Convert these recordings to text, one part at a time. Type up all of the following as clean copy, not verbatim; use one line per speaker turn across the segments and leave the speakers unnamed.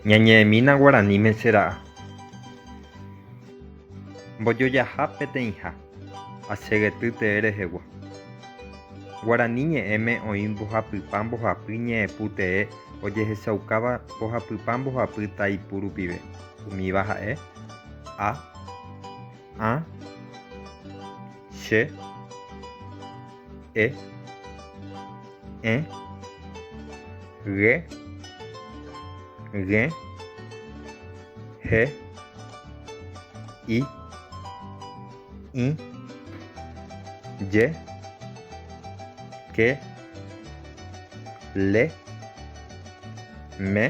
Ñañe'ẽmína guaraníme che ra'a. Mbojojaha peteĩha, achegety tee rehegua. Guarani ñe'ẽme oĩ mbohapypa mbohapy ñe'ẽpu tee ojehechaukáva mbohapypa mbohapy taipu rupive, umíva ha'e, a, ã, che, e, ẽ, ge, gẽ, he, i, ĩ, je, ke, le, me,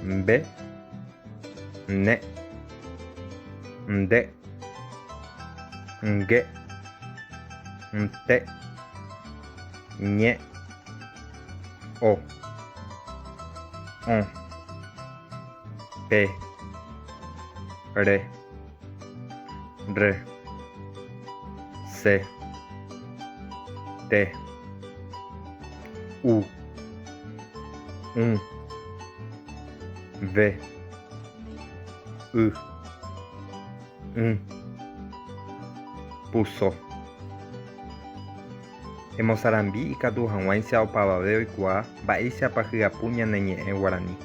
mbe, ne, nde, nge, nte, ñe, o, õ, pe, re, rre, se, te, u, ũ, ve, y, ỹ, puso. Emosarambi ikatu hag̃uáicha opavave oikuaa mba'éichapa hyapu ñane ñe'ẽ guarani.